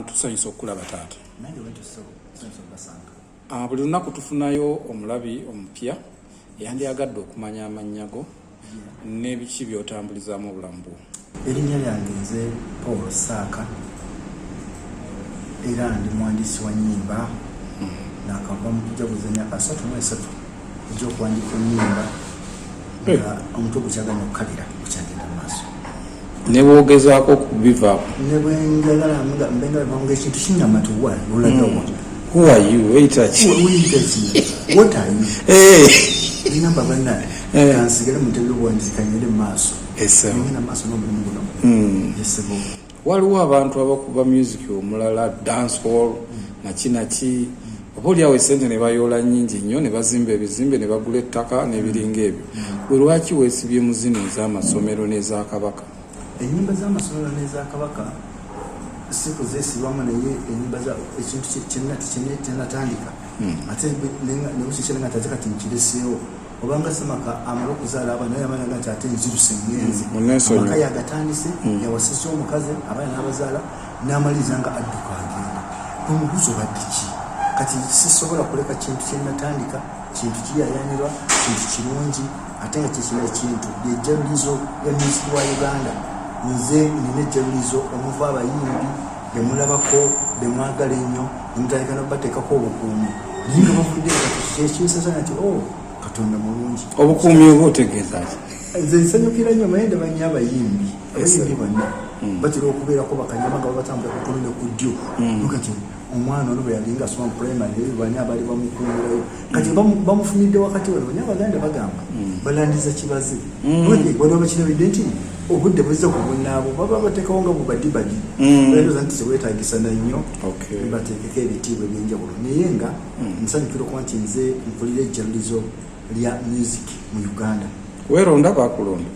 Tusanyusa okukulaba taata. Nange bwentyo ssebo, nsanyusa okubasanga. Buli lunaku tufunayo omulabi omupya eyandyagadde okumanya amannya go n'ebiki by'otambulizaamu obulamu bwo. Erinnya lyange nze Paul Ssaaka era ndi muwandiisi wa nnyimba. Nakava mu kujaguza emyaka 33 egy'okuwandiika ennyimba nga omutwe gukyaganya okukalira, gukyagenda mu maaso. Ne bw'ogezaako okubivaako? Ne bwe njagala mbenga bivanga ekintu kiŋŋamba nti wa olaga wa? Who are you? Weyita ki? Weyita ki? What are you? Ngamba bannange kansigale mu ntebe y'obuwandiisi, kangende mu maaso. Ngenda mu maaso n'omulimu guno. Esebo. Waliwo abantu abakuba music omulala, dance hall naki naki, oba oliawo esente ne bayoola nnyingi nnyo ne bazimba ebizimbe ne bagula ettaka n'ebiringa ebyo. Gwe lwaki weesibye mu zino ez'amasomero n'ezakabaka? Ennyimba z'amasomero n'ezakabaka si kuzeesibamu, naye ennyimba ekintu kyenatandika ate nebukikyala nga tate kati nkireseewo, obanga Semaka amala okuzaala abaana naye amanya nti ate nziruse ngenze. Muneesonyiwe. Amaka yagatandise, yawasizza omukazi, abaana n'abazaala, n'amaliriza nga adduka agenda. Omuguzi obadde ki? Kati sisobola kuleka kintu kyenatandika, kintu kiyayanirwa, kintu kirungi, ate nga kyekino ekintu lyejjalulizo lya music wa Uganda. Nze nina ejjalulizo omuva abayimbi bemulabako, bemwagala ennyo, nemutandika nobateekako obukuumi, naye nga bavudde kyekinsasa nti o Katonda mulungi. Obukuumi oba otegeeza ki? Nze nsanyukira nnyo, maye ndaba nnyo abayimbi bonna batera okubeerako bakanyama nga babatambula ku kkono ne ku ddyo. Kati omwana ono bwe yali nga asoma mu primary, bani abaali bamukuumirayo? Kati bamufunidde wakati wano. Naye Abaganda bagamba balandiza kibaze. Waliwo bakirabidde nti obudde buzze ku bunnaabo, baba bateekawo nga bubadibadi, balowooza nti tebwetaagisa na nnyo bateekeko ebitiibwa ebyenjawulo. Naye nga nsanyukira okuba nti nze nkulira ejjalulizo lya music mu Uganda. Weeronda, bakulonda?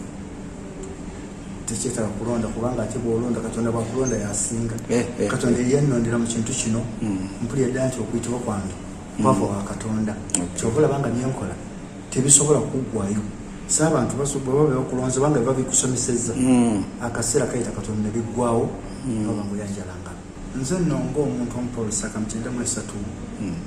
Tekyetaaga kulonda, kubanga ate bwolonda, Katonda bwakulonda yasinga. Katonda yeyannondera mu kintu kino. Mpulira ddala nti okuyitibwa kwange kwava wa Katonda. Kyova olaba nga byenkola tebisobola kuggwayo. Si abantu baba bebakulonze, banga biba bikusomesezza, akaseera kayita Katonda ne biggwawo, baba nga oyanjalanga. Nze nno ng'omuntu omu, Paul Saka, mu 93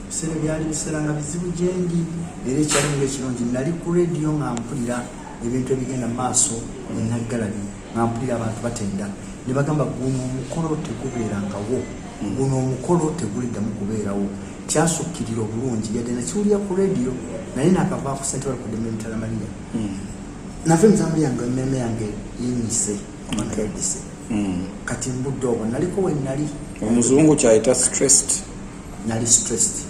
biseera byali biseera nga bizibu gyendi, era ekyali nga ekirungi, nali ku rediyo nga mpulira ebintu ebigenda mu maaso enaggalabi, nga mpulira abantu batenda ne bagamba, "Guno omukolo tegubeerangawo, guno omukolo teguliddamu kubeerawo." Kyasukkirira obulungi, yadde nakiwulira ku rediyo, naye nakavaako sente bali kuddemu emitala Mariya. Nava emitala Mariya nga emmeeme yange yenyise kuba nayeddise. Kati mbudde obwo naliko we nali. Omuzungu kyayita stressed. Nali stressed.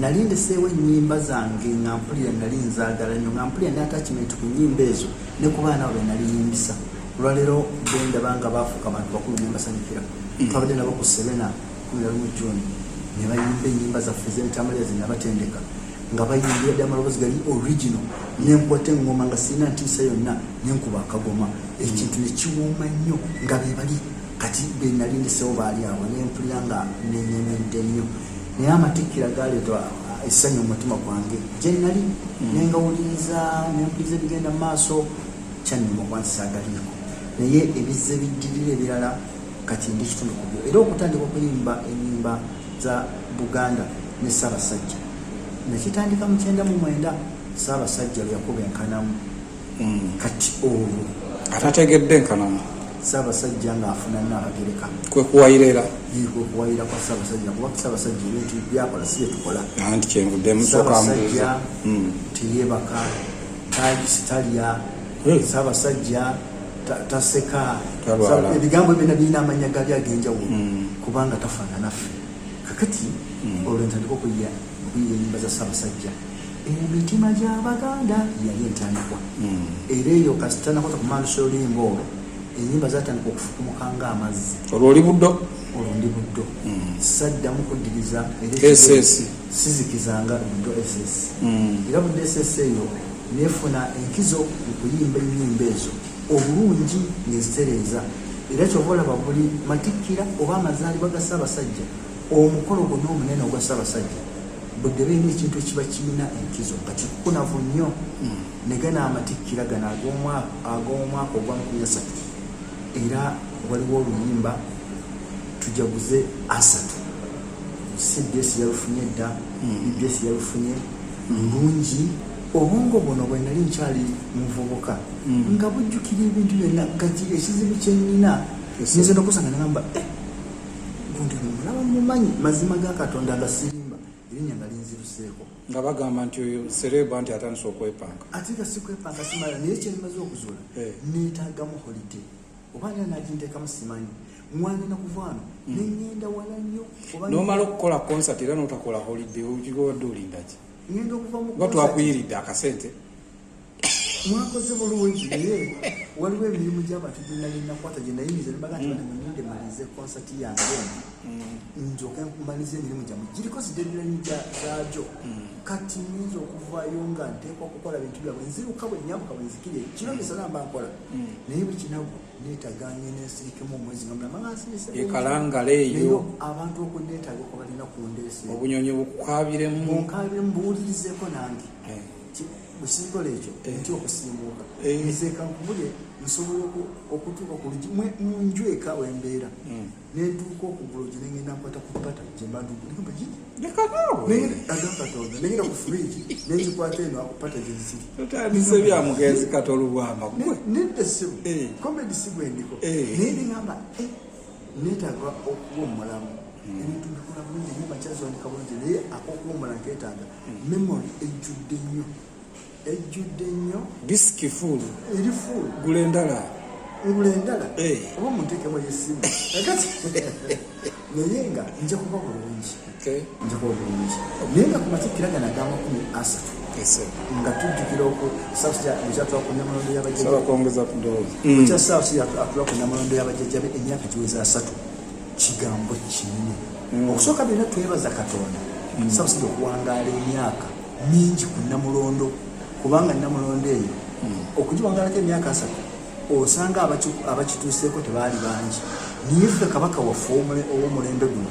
Nali ndeseewo ennyimba zange nga mpulira nali nzaagala nnyo, nga mpulira ne attachment ku nnyimba ezo ne ku baana abo be nali yimbisa. Olwaleero bendaba nga baafuuka abantu bakulu ne mbasanyukira. Twabadde nabo ku Serena 11 June ne bayimba ennyimba zaffe ez'emitambalira ze nabatendeka, nga bayimbira dde amaloboozi gali original, nenkwata eŋŋoma nga sirina ntiisa yonna, nenkuba akagoma, ekintu ne kiwooma nnyo nga be bali. Kati be nali ndesewo baali awo, nempulira nga nenyamidde nnyo. Naye amatikkira galeetwa essanyu mu mutima gwange gye nali, nengawuliriza, nempuliriza ebigenda mu maaso. Kyannuma okuba nti saagaliiko, naye ebizze biddirira ebirala kati ndi kitundu ku byo. Era okutandika okuyimba ennyimba za Buganda ne Ssaabasajja nakitandika mu 99, Ssaabasajja lwe yakuba enkanamu. Kati olwo Atategedde nkanamu? Ssaabasajja ng'afuna Nnaabagereka. Kwe kuwayira era? Kwe kuwayira kwa Ssaabasajja, kuba Ssaabasajja ebintu byakola si bye tukola. Anti kyenvudde musooka mbuuza. Ssaabasajja teyeebaka, talya. Ssaabasajja taseka. Talwala. Ebigambo byonna birina amannya gaabyo ag'enjawulo, kubanga tafaanana ffe. Kakati olwo ntandika okuyiya ennyimba za Ssaabasajja, "Emitima gy'Abaganda" yali entandikwa. Era eyo kasita nakwata ku manduso y'oluyimba olwo, ennyimba zatandika okufukumuka ng'amazzi. Olwo oli Buddo? Olwo ndi Buddo. Saddamu kuddiriza era SS. Sizikizanga Buddo SS. Era Buddo SS eyo nefuna enkizo mu kuyimba ennyimba ezo obulungi ngezitereeza. Era kyova olaba buli matikkira oba amazaalibwa ga Ssaabasajja, omukolo gwonna omunene ogwa Ssaabasajja, budde beerina ekintu ekiba kirina enkizo nga kikukunavu nnyo. Ne gano amatikkira gano ag'omwaka ogwa 30, era waliwo oluyimba. Tujaguze 30. CBS yalufunye dda, UBS yalufunye lulungi. Obwongo buno bwe nali nkyali muvubuka nga bujjukira ebintu byonna. Kati ekizibu kyenina, nyinza nokusanga nagamba, "Eh, gundi mulaba mumanyi." Mazima ga Katonda nga sirimba, erinnya nga linziruseeko. Nga bagamba nti oyo celeb, nti atandise okwepanka. Ate nga sikwepanka, simala. Naye kyenimaze okuzuula, neetaagamu holiday, oba nina naginteekamu simanyi. Mwana nakuva wano neŋŋenda wala nnyo oba. Nomala okukola concert era notakola holiday, okigowadde olindaki? Ŋŋenda okuva mu Oba concert. Twakuyiridde akasente. Mwakoze bulungi, naye waliwo emirimu gy'abantu gyenali nakwata, gye nayimiza nembaga nti bane muninde malirize konsati yange eno, nzoke malirize emirimu gyammwe giriko zi deadline zaagyo. Kati nyinza okuvaayo nga nteekwa okukola bintu byabwe, nziruka bwe nyambuka bwe nzikiri kiro misana mba nkola, naye bwe kinagwa neetaaga ngenda nsirikemu omwezi nga mulamba nga nsirise bulungi. Ekalangala eyo. Naye abantu okuneetaaga okwo balina kundeese. Obunyonyi bukukabiremu. Bunkabiremu, buwulirizeeko nange. Bwe kirikola ekyo ntya okusimbuuka. Nze kankubulye, nsobola okutuuka ku lugi mu nju eka wembeera, nentuuka okugula olugi, nengenda nkwata ku pata gyemba ndugamba. Leka naawe. Aga Katonda, nengenda ku fridge nengikwata eno pata gyenziri. Totandise bya mugenzi Katolubwama gwe. Nedda ssibu. Comedy si gwendiko. Naye neŋamba, eh, neetaaga okuwummulamu. Ebintu mbikola bulungi, enyumba nkyaziwanika bulungi, naye ak'okuwummula nkeetaaga. Memory ejjudde nnyo, ejjudde nnyo. Disk full. Eri full. Gula endala. Ngula endala oba munteekemu ey'essimu kakati, naye nga nja kuba bulungi. Nja kuba bulungi, naye nga ku matikkira gano ag'amakumi 30 nga tujjukira oku Ssaabasajja ku Namulondo y'abajjajja. Sobola kwongeza ku ddoboozi. Kya Ssaabasajja atula ku Namulondo y'abajjajja be emyaka giweza 30, kigambo kinene. Okusooka byonna twebaza Katonda Ssaabasajja okuwangaala emyaka mingi ku Namulondo, kubanga Namulondo eyo okugiwangalako emyaka 30, osanga abakituuseeko tebaali bangi, naye ffe Kabaka waffe ow'omulembe guno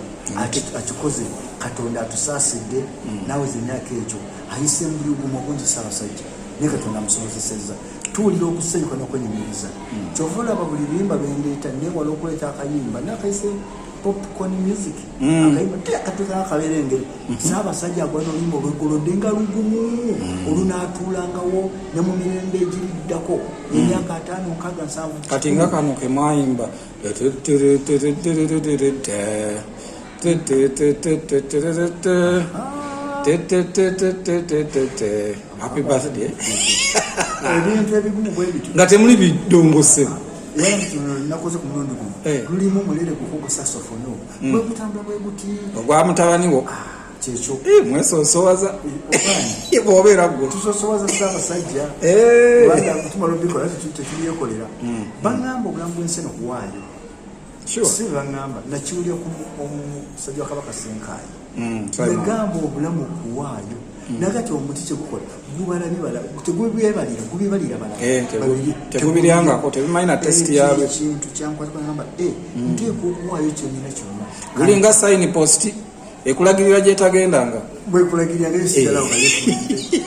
akikoze. Katonda atusaasidde naaweza emyaka egyo, ayise mu buyugumu obungi Ssaabasajja, naye Katonda amusobozesezza. Tuwulira okusanyuka n'okwenyumiriza. Kyova olaba buli luyimba lwendeeta newala okuleeta akayimba nakayise popcorn music, akayimba katuuka akabeera engeri Ssaabasajja agwana oluyimba olwegolodde nga lugumu, olunaatuulangawo ne mu mirembe egiriddako, emyaka 50, 60, 70. Kati nga kano ke mwayimba. Happy birthday. Ebintu ebigumu bwe bityo. Nga temuli bidongose. Era kino nakoze ku mulundi guno lulimu omulere guko saxophone bwe gutambula bwe guti. Ogwa mutabani wo. Kyekyo. Mwesosowaza. Obaani? Bw'obeera gwe. Tusosowaza Ssaabasajja kubanga tumala obikola, tetubyekolera. Baŋŋamba obulamu bw'ensi eno kuwaayo. Si baŋŋamba, nakiwulira ku omusajja wa Kabaka Senkaayi. Simon. Yagamba obulamu kuwaayo, nagati omuti kyegukola gubala bibala, tegubyebalira, gubibalira balala. Babiri. Tegubiryangako, tebimanyi na taste yaabyo. Ekintu kyankwatako, nagamba, "Eh, nteekwa okuwaayo kyenina kyonna." Gulinga sign post ekulagirira gyetagendanga. Bwekulagirira ngaesigalawo nga yefuulidde.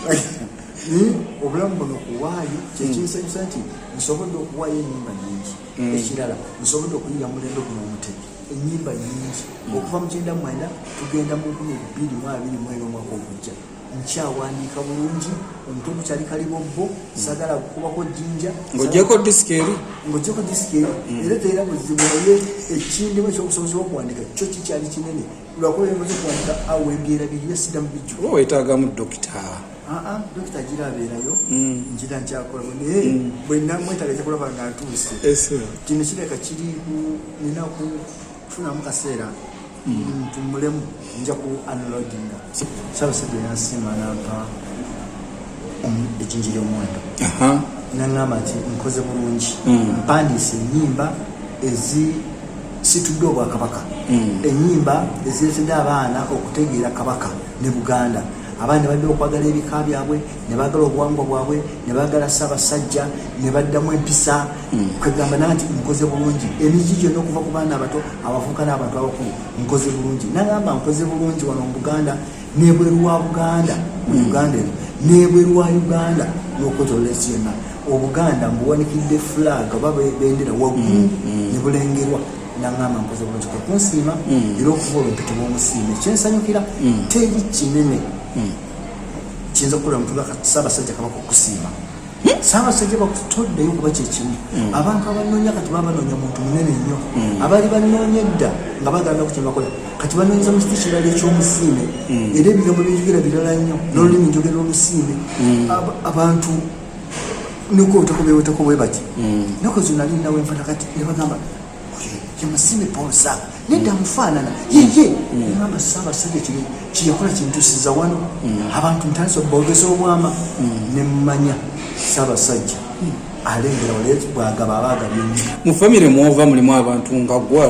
Naye obulamu buno kuwaayo. Kyekinsanyusa nti nsobodde okuwaayo ennyimba nyingi. Ekirala, nsobodde okuyiga mulembe guno omutebi ennyimba nyingi okuva mu 99 tugenda mu 2024 omwaka ogujja. Nkyawandiika bulungi, omutwe gukyali kalibobbo, sagala kukubako jjinja. Ng'ogyeko disk eri. Ng'ogyeko disk eri, era terina buzibu, naye ekindimu ekyobusobozi bw'okuwandiika kyo kikyali kinene, lwakuba emaze okuwandiika awo embyerabirira, siddamu bijjuka. Oba weetaagamu dokita. Aa, dokita agira abeerayo, ngira nkyakola, naye bwe namwetaaga ajja kulaba nga ntuuse. Kino kireka kiri ku nina kufunamu kaseera mpumulemu, nja ku unloadinga. Ssaabasajja yansiima nampa ejjinja ly'omuwendo, naŋŋamba nti nkoze bulungi, mpandiise ennyimba ezisitudde obwakabaka, ennyimba ezireetedde abaana okutegeera Kabaka ne Buganda. Abaana ne badda okwagala ebika byabwe, ne baagala obuwangwa bwabwe, ne baagala Ssaabasajja, ne baddamu empisa. Kwegamba naa nti nkoze bulungi emigi gyonna okuva ku baana abato, abavubuka n'abantu abakulu. Nkoze bulungi, nagamba nkoze bulungi wano mu Buganda n'ebweru wa Buganda, mu Uganda eno n'ebweru wa Uganda n'okwetolola ensi yonna. Obuganda mbuwanikidde flag oba bendera waggulu ne bulengerwa. Naŋŋamba nkoze bulungi kwe kunsiima, era okuva olwo mpitibwa omusiime. Kyensanyukira, teri kinene kiyinza kukola muntu nga Ssaabasajja Kabaka okusiima. Ssaabasajja bakutoddeyo kuba kyekimu. Abantu abanoonya kati baba banoonya muntu munene nnyo. Abaali banoonya edda nga bagamba ku kyebakola, kati banoonyeza mu kiti kirala ekyomusiime. Era ebigambo byenjogera birala nnyo, n'olulimi njogera olusiime. Abantu nokubutako bewetako bwe bati. Naku ezo nali nawenfana, kati nebagamba oyo ye Musiime Paul Zaake, nedda amufaanana yeye. Ngamba Ssaabasajja kino kyeyakola kintusiza wano. Abantu ntandise obogeza obwama, nemmanya Ssaabasajja alengera wala bwagaba aba agabye nnyo. Mu famire mwova mulimu abantu nga gwe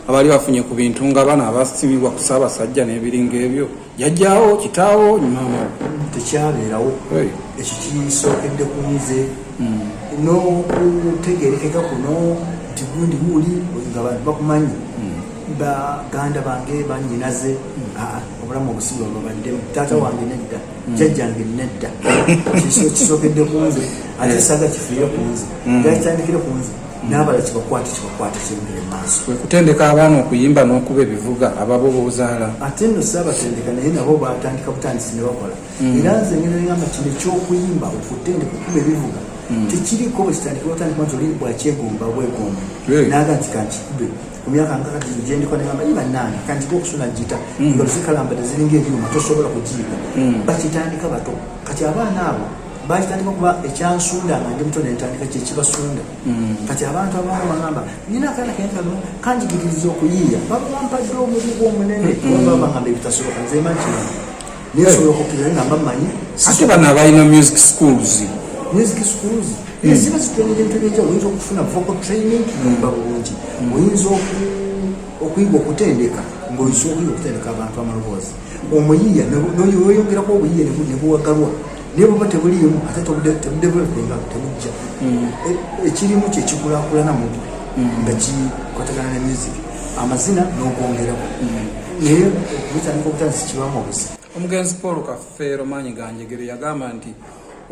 abaali bafunye ku bintu nga bano abasimibwa ku Ssaabasajja n'ebiringa ebyo, jjajjaawo, kitaawo, maama? Tekyabeerawo. Ekyo kisookedde ku nze n'okutegerekeka kuno nti gundi wuuli nga bantu bakumanyi, baganda bange, banyinaze. Aa, obulamu obusibe babaddemu. Taata wange nedda, jjajjange nedda. Kisookedde ku nze, ate saga kifiire ku nze, gyakitandikire ku nze, n'abala kibakwate, kibakwate, kyengere maaso. Kwe kutendeka abaana okuyimba n'okuba ebivuga ababo b'ozaala? Ate nno saabatendeka, naye nabo batandika butandisi ne bakola. Era nze ngenda ngamba kino ekyokuyimba, okutendeka okuba ebivuga, tekiriko bwe kitandikibwa. Otandika nti oli bwakyegomba bwegomba naga nti kankikube ku myaka nga kati gyendiko, negamba ye bannange kankibe okusuna gita, nga zikalamba teziringa ebyuma, tosobola kugiyiga. Bakitandika bato. Kati abaana abo bakitandika kuba ekyansunda nga ndi muto nentandika kyekibasunda. Kati abantu abamu bagamba nina akaana kange kano kanjigiririza okuyiiya, baba bampadde omugugu omunene, kuba baba bagamba ebitasoboka. Nze mba nkimanyi, naye osobola okukkiriza nga mba mmanyi. Ate bano abalina music schools? Music schools ziba zitraininga ebintu ebyenjawulo. Oyinza okufuna vocal training nga bulungi, oyinza okuyiga okutendeka, ngaoyinza okuyiga okutendeka abantu amaloboozi, omuyiiya noyongerako obuyiiya ne buwagalwa, naye bweba tebuliimu ate tebudevelopinga, tebujja. Ekirimu kyekikulakulana mu nga kikwatagana ne music, amazina n'okwongerako, naye okubitandika obutandisi kibamu obuzibu. Omugenzi Paul Kafeero Maanyi Ganjegere yagamba nti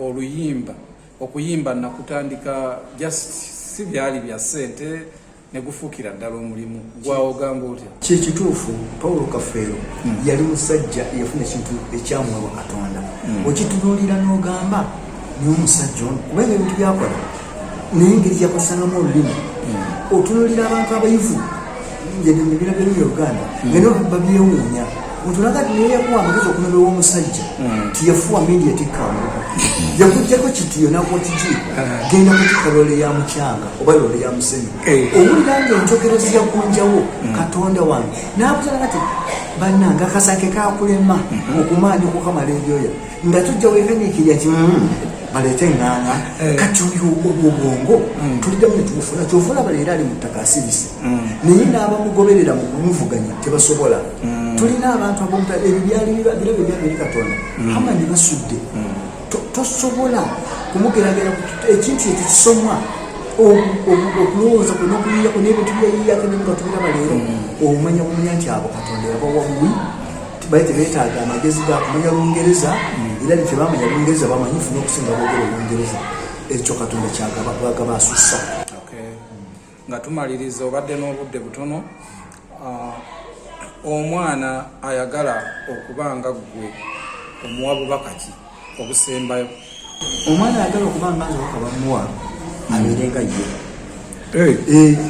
oluyimba, okuyimba nakutandika just si byali bya ssente, ne gufuukira ddala omulimu gwawo. Ogamba otya? Kyekituufu, Paulo Kafeero yali musajja eyafuna ekintu ekyamuweebwa Katonda. Okitunuulira n'ogamba niwe omusajja ono, kubanga ebintu byakola naye engeri yakosangamu olulimi, otunuulira abantu abayivu ebira byolulimi oluganda nga nabo babyewuunya. Otulaga nti naye yakuwa amagezi okunobewa omusajja tiyafuwa mindi yatikka amugugu, yakugjako kitiyo nakuwa kijiiko, genda kutikka loole ya mukyanga oba loole ya musenyu. Owulira nga enjogero ziyakunjawo. Katonda wange nabuzaga ti bannange akasake kakulema okumaanyi okukamala ebyoya nga tujja wekanyikirya nti baleete eŋŋaana. Kati oyo obwo obwongo tuliddamu ne tubufuna. Kyova olaba leero ali mu ttaka asirise, naye n'abamugoberera mu kumuvuganya tebasobola. Tulina abantu abomuta ebyo byali birabo ebyava eri Katonda. Hamani basudde. Tosobola kumugeragera ekintu ekyo kisomwa okulowooza kwe n'okuyiiyako n'ebintu byeyiyako ebimu nga tubiraba leero. Omanya bumanya nti abo Katonda yabawa buwi, bali tebeetaaga amagezi ga kumanya Lungereza, era tebamanya Lungereza, bamanyifu n'okusinga boogera Olungereza. Ekyo Katonda kyagaba, bwagaba asussa. Okay. Nga tumaliriza, obadde n'obudde butono. Omwana ayagala okuba nga ggwe, omuwa bubaka ki obusembayo? Omwana ayagala okuba nga nze, obubaka bamuwa abeere nga ye.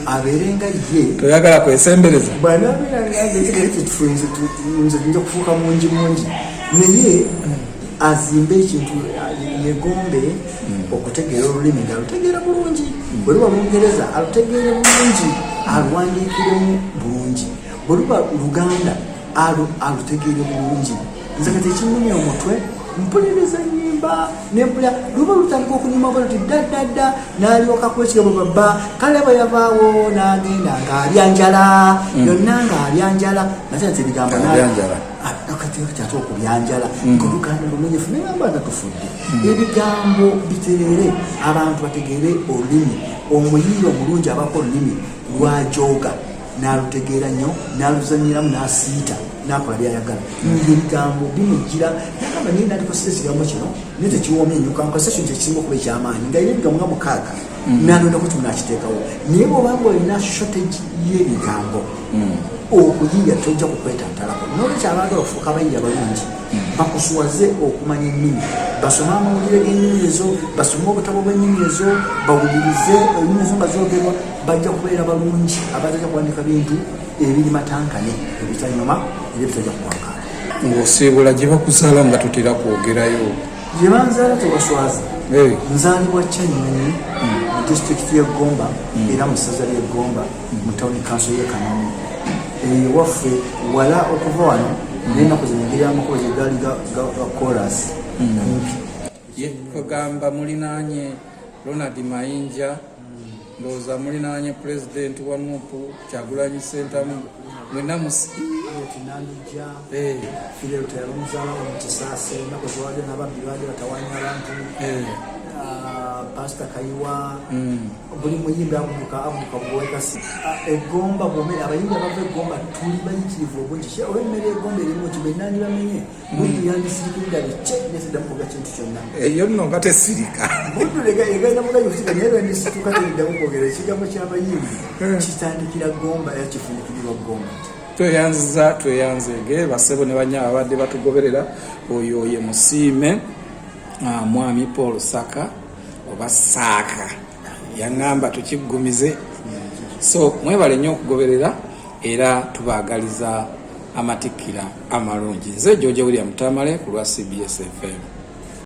Abeere nga ye. Toyagala kwesembereza? Bwanabeera nga nze, nze nja kufuuka mungi mungi, naye azimbe ekintu, yegombe okutegeera olulimi nga alutegeera bulungi. Bwe luba Lungereza alutegeere bulungi, aluwandiikiremu bulungi. Bwe luba Luganda alutegeere bulungi. Nze kati ekinnumya omutwe, mpuliriza ennyimba nempulira luba lutandika okunyuma bwe luti ddaddadda, n'alyoka kwekigambo baba kale bwe yavaawo n'agenda ng'alya njala yonna, ng'alya njala, nate nti ebigambo Ng'alya njala. Kati ate okubyanjala ng'oluganda lumenyefu, nengamba nga tufudde. Ebigambo bitereere, abantu bategeere olulimi. Omuyiiya omulungi abako olulimi lwajooga n'alutegeera nnyo, n'aluzanyiramu, n'asiita, n'akola byayagala, ngaebigambo bimujjira. Nagamba naye nandikosesa ekigambo kino naye tekiwoomye nnyo, kankozesa kino kyekisinga okuba ekyamaanyi, nga alina ebigambo nga 6, n'alondako kimu n'akiteekawo. Naye bw'obanga olina shortage y'ebigambo. Okuyiiya tojja kukwetantalako. Nolwekyo abaagala okufuuka abayiiya abalungi bakusuwaze okumanya ennimi, basome amawulire g'ennimi ezo, basome obutabo bw'ennimi ezo, bawulirize ennimi ezo nga zoogerwa, bajja kubeera balungi abatajja kuwandika bintu ebiri matankane, ebitanyuma era ebitajja kuwangaala. Ng'osiibula gye bakuzaala nga totera kwogerayo. Gye banzaala tewaswaza. Nzaalibwa Kyanyonyi mu disitulikiti y'e Gomba era mu ssaza ly'e Gomba mu tawuni kanso y'e Kanoni. Eyo ewaffe wala okuva wano, naye ennaku zino engeri y'amakubo gye gaali ga koolaasi kumpi. Ye kugamba mulinaanye Ronald Mayinja, ndowooza mulinaanye pulezidenti wa NUP Kyagulanyi Ssentamu, mwenna musi Nandujja Fidel Teyalumuzaala mu Kisaasi, ennaku ziwadde n'ababbi baali batawanya abantu. Pasita Kayiwa, buli muyimbi abuuka abuuka buwekasi egomba bwomere. Abayimbi abava egomba tuli bayitirivu obungi. Ki oba emmere egomba erimu ki benandi bamenye Buddu yandisirikirira bikye neteddamu kuga kintu kyonna. Eyo nno nga tesirika. Buddu egenda mugayo kusirika, naye lwendisituka teriddamu kwogera. Ekigambo ky'abayimbi kitandikira Gomba era kifundikirirwa Gomba. Tweyanziza, tweyanzeege basebo ne banyabo abadde batugoberera. Oyo ye musiime mwami Paul Saka oba Saaka, yaŋŋamba tukiggumize. So mwebale nnyo okugoberera era tubaagaliza amatikkira amalungi. Nze George William Tamale ku lwa CBS FM.